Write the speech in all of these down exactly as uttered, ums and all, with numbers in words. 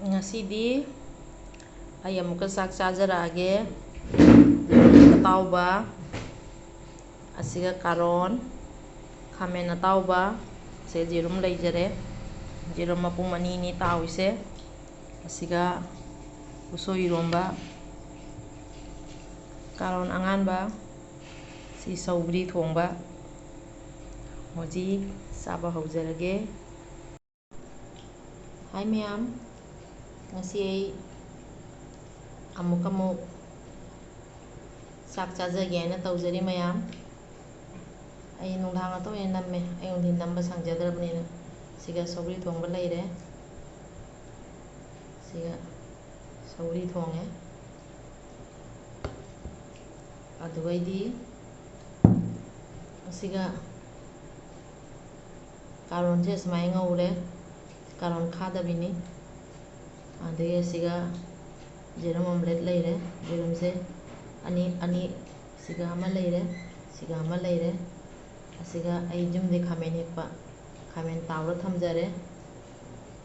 ꯉꯁꯤꯗꯤ ꯑꯩ ꯑꯃꯨꯛꯀ ꯆꯥꯛ ꯆꯥꯖꯔꯛꯑꯒꯦ꯫ ꯑꯇꯥꯎꯕ, ꯑꯁꯤꯒ ꯀꯥꯔꯣꯟ, ꯈꯥꯃꯦꯟ ꯑꯇꯥꯎꯕ, ꯁꯦ ꯌꯦꯔꯨꯝ ꯂꯩꯖꯔꯦ꯫ ꯌꯦꯔꯨꯝ ꯃꯄꯨꯝ ꯑꯅꯤ ꯑꯅꯤ ꯇꯥꯎꯏꯁꯦ꯫ ꯑꯁꯤꯒ ꯎꯁꯣꯏ ꯏꯔꯣꯝꯕ, ꯀꯥꯔꯣꯟ ꯑꯉꯥꯟꯕ, ꯁꯤ ꯁꯧꯒ꯭ꯔꯤ ꯊꯣꯡꯕ꯫ ꯍꯧꯖꯤꯛ ꯆꯥꯕ ꯍꯧꯖꯔꯒꯦ꯫ ꯍꯥꯏ ꯃꯌꯥꯝ, ꯉꯁꯤ ꯑꯩ ꯑꯃꯨꯛ ꯑꯃꯨꯛ ꯆꯥꯛ ꯆꯥꯖꯒꯦ ꯍꯥꯏꯅ ꯇꯧꯖꯔꯤ ꯃꯌꯥꯝ꯫ ꯑꯩ ꯅꯨꯡꯗꯥꯡ ꯉꯥꯛꯇ ꯑꯣꯏꯅ ꯅꯝꯃꯦ, ꯑꯌꯨꯛ ꯅꯨꯡꯊꯤꯜ ꯅꯝꯕ ꯁꯪꯖꯗ꯭ꯔꯕꯅꯤꯅ꯫ ꯁꯤꯒ ꯁꯧꯒ꯭ꯔꯤ ꯊꯣꯡꯕ ꯂꯩꯔꯦ, ꯁꯤꯒ ꯁꯧꯒ꯭ꯔꯤ ꯊꯣꯡꯉꯦ꯫ ꯑꯗꯨꯒꯩꯗꯤ ꯑꯁꯤꯒ ꯀꯥꯔꯣꯟꯁꯦ ꯁꯨꯃꯥꯏꯅ ꯉꯧꯔꯦ, ꯀꯥꯔꯣꯟ ꯈꯥꯗꯕꯤꯅꯤ꯫ ꯑꯗꯒꯤ ꯑꯁꯤꯒ ꯌꯦꯔꯨꯝ omelette ꯂꯩꯔꯦ, ꯌꯦꯔꯨꯝꯁꯦ ꯑꯅꯤ ꯑꯅꯤ, ꯁꯤꯒ ꯑꯃ ꯂꯩꯔꯦ, ꯁꯤꯒ ꯑꯃ ꯂꯩꯔꯦ꯫ ꯑꯁꯤꯒ ꯑꯩ ꯌꯨꯝꯗꯒꯤ ꯈꯥꯃꯦꯟ ꯍꯦꯛꯄ, ꯈꯥꯃꯦꯟ ꯇꯥꯎꯔ ꯊꯝꯖꯔꯦ꯫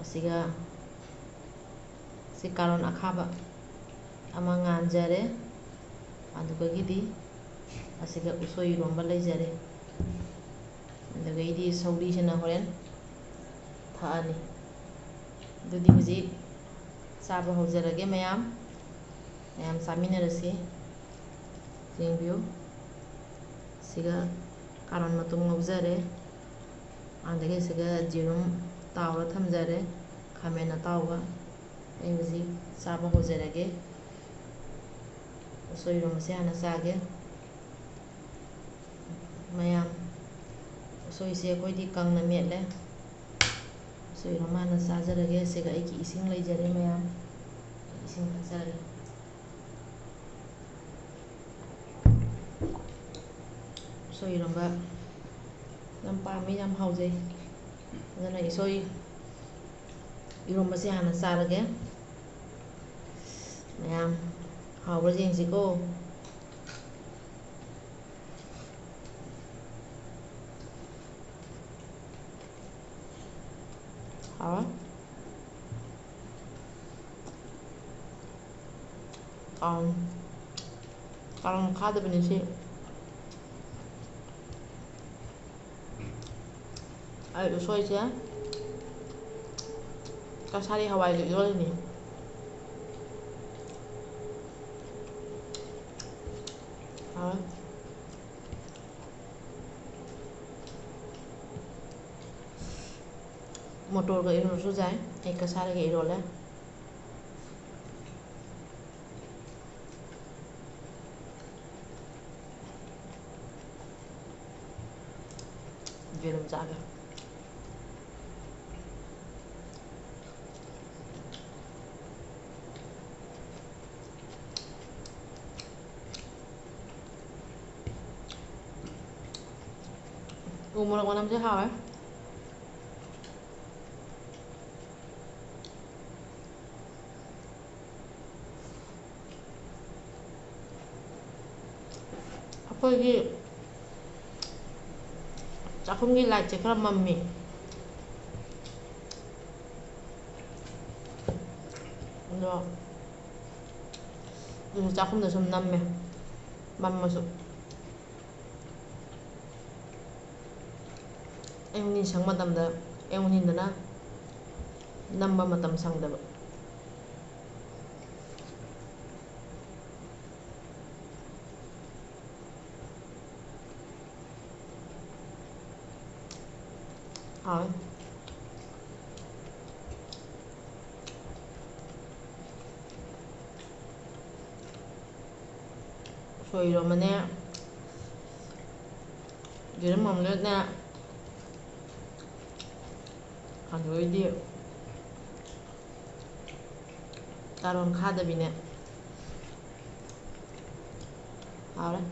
ꯑꯁꯤꯒ ꯁꯤ ꯀꯥꯔꯣꯟ ꯑꯈꯥꯕ ꯑꯃ ꯉꯥꯟꯖꯔꯦ꯫ ꯑꯗꯨꯗꯒꯤꯗꯤ ꯑꯁꯤꯒ ꯎꯁꯣꯏ ꯏꯔꯣꯝꯕ ꯂꯩꯖꯔꯦ꯫ ꯑꯗꯨꯗꯒꯤꯗꯤ ꯁꯧꯒ꯭ꯔꯤꯁꯤꯅ ꯍꯣꯔꯦꯟ ꯊꯛꯑꯅꯤ꯫ ꯑꯗꯨꯗꯤ ꯍꯧꯖꯤꯛ ꯆꯥꯕ ꯍꯧꯖꯔꯒꯦ ꯃꯌꯥꯝ, ꯃꯌꯥꯝ ꯆꯥꯃꯤꯟꯅꯔꯁꯤ꯫ ꯌꯦꯡꯕꯤꯌꯨ, ꯁꯤꯒ ꯀꯥꯔꯣꯟ ꯃꯇꯨꯝ ꯉꯧꯖꯔꯦ꯫ ꯑꯗꯒꯤ ꯁꯤꯒ ꯌꯦꯔꯨꯝ ꯇꯥꯎꯔ ꯊꯝꯖꯔꯦ, ꯈꯥꯃꯦꯟ ꯑꯇꯥꯎꯕ꯫ ꯑꯩ ꯍꯧꯖꯤꯛ ꯆꯥꯕ ꯍꯧꯖꯔꯒꯦ꯫ ꯎꯁꯣꯏ ꯏꯔꯣꯝꯕꯁꯦ ꯍꯥꯟꯅ ꯆꯥꯒꯦ꯫ ꯃꯌꯥꯝ, ꯎꯁꯣꯏꯁꯦ ꯑꯩꯈꯣꯏꯗꯤ ꯀꯪꯅ ꯃꯦꯠꯂꯦ꯫ ꯎꯁꯣꯏ ꯏꯔꯣꯝꯕ ꯍꯥꯟꯅ ꯆꯥꯖꯔꯒꯦ꯫ ꯁꯤꯒ ꯑꯩꯒꯤ ꯏꯁꯤꯡ ꯂꯩꯖꯔꯦ ꯃꯌꯥꯝ, ꯏꯁꯤꯡ ꯊꯛꯆꯔꯒꯦ꯫ ꯎꯁꯣꯏ ꯏꯔꯣꯝꯕ ꯌꯥꯝ ꯄꯥꯝꯃꯤ, ꯌꯥꯝ ꯍꯥꯎꯖꯩ꯫ ꯑꯗꯨꯅ ꯎꯁꯣꯏ ꯏꯔꯣꯝꯕꯁꯦ ꯍꯥꯟꯅ ꯆꯥꯔꯒꯦ꯫ ꯃꯌꯥꯝ, ꯍꯥꯎꯕ꯭ꯔꯥ ꯌꯦꯡꯁꯤꯀꯣ꯫ ꯍꯥꯎꯔꯦ꯫ ꯑꯥ, ꯀꯥꯔꯣꯟ ꯈꯥꯗꯕꯅꯤ ꯁꯤ꯫ ꯑꯩ ꯎꯁꯣꯏꯁꯦ ꯀꯁꯥꯔꯤ ꯍꯋꯥꯏꯒ ꯏꯔꯣꯜꯂꯤꯅꯤ꯫ ꯍꯥꯎꯋꯦ꯫ ꯃꯣꯇꯣꯔꯒ ꯏꯔꯣꯜꯂꯁꯨ ꯌꯥꯏ꯫ ꯑꯩ ꯀꯁꯥꯔꯤꯒ ꯏꯔꯣꯜꯂꯦ꯫ ꯌꯦꯔꯨꯝ ꯆꯥꯒꯦ꯫ ꯎ ꯃꯣꯔꯣꯛ ꯃꯅꯝꯁꯦ ꯍꯥꯎꯋꯦ꯫ ꯑꯩꯈꯣꯏꯒꯤ ꯆꯥꯛꯈꯨꯝꯒꯤ ꯂꯥꯏꯠꯁꯦ ꯈꯔ ꯃꯝꯃꯤ꯫ ꯑꯗꯣ ꯑꯗꯨꯁꯨ ꯆꯥꯛꯈꯨꯝꯗ ꯁꯨꯝ ꯅꯝꯃꯦ, ꯃꯝꯃꯁꯨ꯫ ꯑꯌꯨꯛ ꯅꯨꯡꯊꯤꯟ ꯁꯪ ꯃꯇꯝꯗ, ꯑꯌꯨꯛ ꯅꯨꯡꯊꯤꯟꯗꯅ ꯅꯝꯕ ꯃꯇꯝ ꯁꯪꯗꯕ꯫ ꯍꯥꯎꯋꯦ꯫ ꯎꯁꯣꯏ ꯏꯔꯣꯝꯕꯅꯦ, ꯌꯦꯔꯨꯝ ꯑꯣꯝꯂꯦꯠꯅꯦ, ꯑꯗꯨꯗꯩꯗꯤ ꯀꯥꯔꯣꯟ ꯈꯥꯗꯕꯤꯅꯦ꯫ ꯍꯥꯎꯔꯦ꯫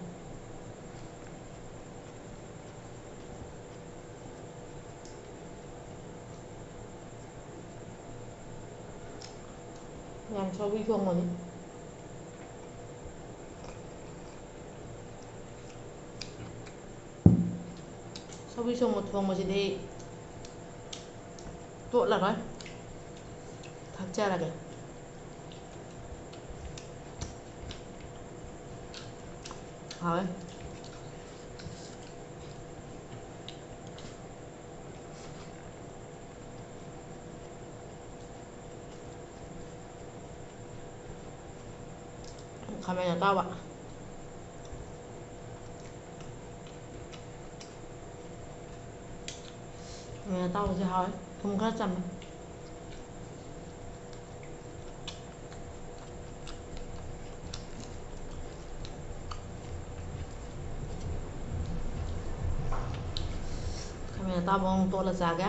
ꯃꯌꯥꯝ ꯁꯧꯒ꯭ꯔꯤ ꯊꯣꯡꯕꯅꯤ꯫ ꯁꯧꯒ꯭ꯔꯤ ꯊꯣꯡꯕ ꯊꯣꯡꯕꯁꯤꯗꯤ ꯇꯣꯠꯂꯔꯣꯏ, ꯊꯛꯆꯔꯒꯦ꯫ ꯍꯥꯎꯋꯦ꯫ ꯈꯥꯃꯦꯟ ꯑꯇꯥꯎꯕ꯫ ꯈꯥꯃꯦꯟ ꯑꯇꯥꯎꯕꯁꯦ ꯍꯥꯎꯋꯦ꯫ ꯊꯨꯝ ꯈꯔ ꯆꯝꯃꯦ꯫ ꯈꯥꯃꯦꯟ ꯑꯇꯥꯎꯕ ꯑꯃꯨꯛ ꯇꯣꯠꯂ ꯆꯥꯒꯦ꯫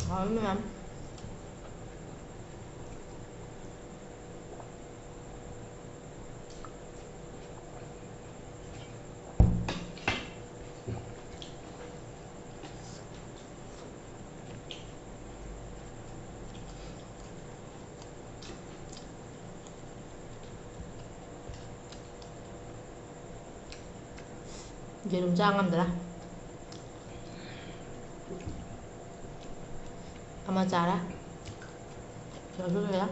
ꯍꯥꯎꯋꯤ ꯃꯌꯥꯝ꯫ ꯌꯦꯔꯨꯝ ꯆꯥ ꯉꯝꯗ꯭ꯔꯦ꯫ ꯑꯃ ꯆꯥꯔꯦ꯫ ꯀꯩꯅꯣꯁꯨ ꯂꯣꯏꯔꯦ꯫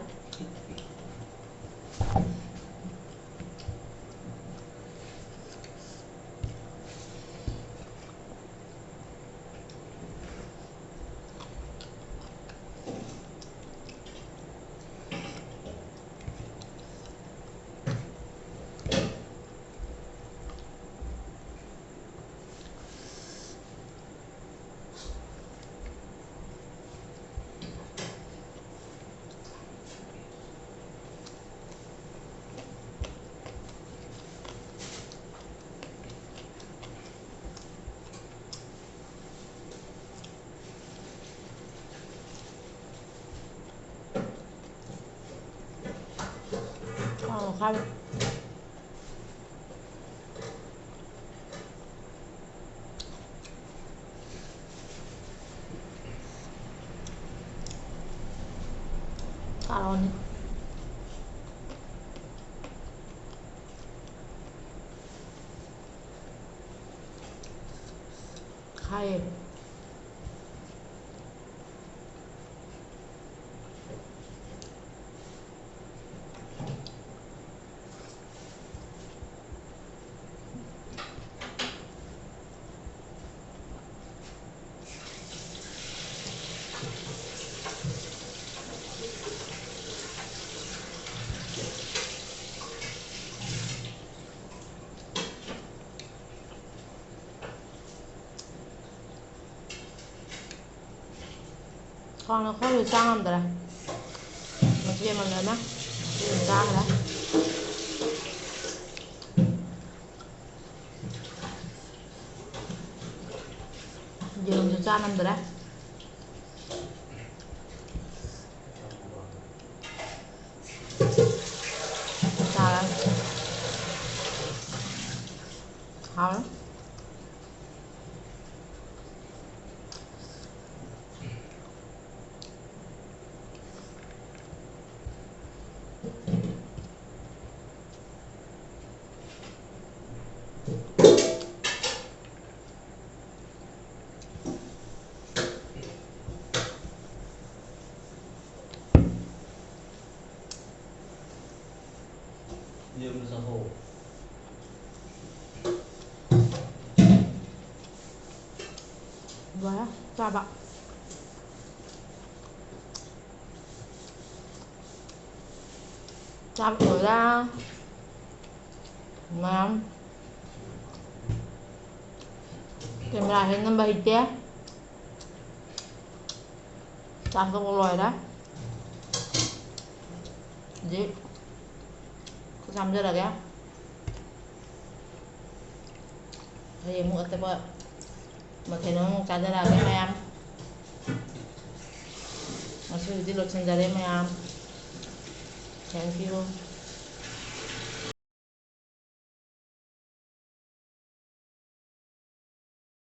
ꯑꯥ, ꯈꯥꯕꯩ꯫ ꯆꯥꯔꯣꯅꯦ꯫ ꯈꯥꯏꯌꯦ꯫ ꯈ꯭ꯋꯥꯡꯅ ꯈꯔ ꯆꯥ ꯉꯝꯗ꯭ꯔꯦ꯫ ꯃꯆꯦ ꯑꯃꯅ ꯆꯥꯈ꯭ꯔꯦ꯫ ꯌꯦꯔꯨꯝꯁꯨ ꯆꯥ ꯉꯝꯗ꯭ꯔꯦ꯫ ꯆꯥꯔꯦ꯫ ꯍꯥꯎꯔꯦ꯫ ꯌꯦꯔꯨꯝꯗꯣ ꯆꯥꯊꯣꯛꯑꯣ꯫ ꯂꯣꯏꯔꯦ ꯆꯥꯕ꯫ ꯆꯥꯕ ꯂꯣꯏꯔꯦ꯫ ꯃꯌꯥꯝ꯫ ꯀꯦꯃꯦꯔꯥꯁꯦ ꯅꯝꯕ ꯍꯩꯇꯦ꯫ ꯆꯥꯊꯣꯛꯄ ꯂꯣꯏꯔꯦ꯫ ꯍꯧꯖꯤꯛ ꯈꯨꯠ ꯆꯥꯝꯖꯔꯒꯦ꯫ ꯍꯌꯦꯡ ꯑꯃꯨꯛ ꯑꯇꯣꯞꯄ ꯃꯊꯦꯜ ꯑꯃꯨꯛ ꯆꯥꯖꯔꯛꯑꯒꯦ ꯃꯌꯥꯝ꯫ ꯉꯁꯤꯒꯤꯗꯤ ꯂꯣꯏꯁꯤꯟꯖꯔꯦ ꯃꯌꯥꯝ꯫ Thank you꯫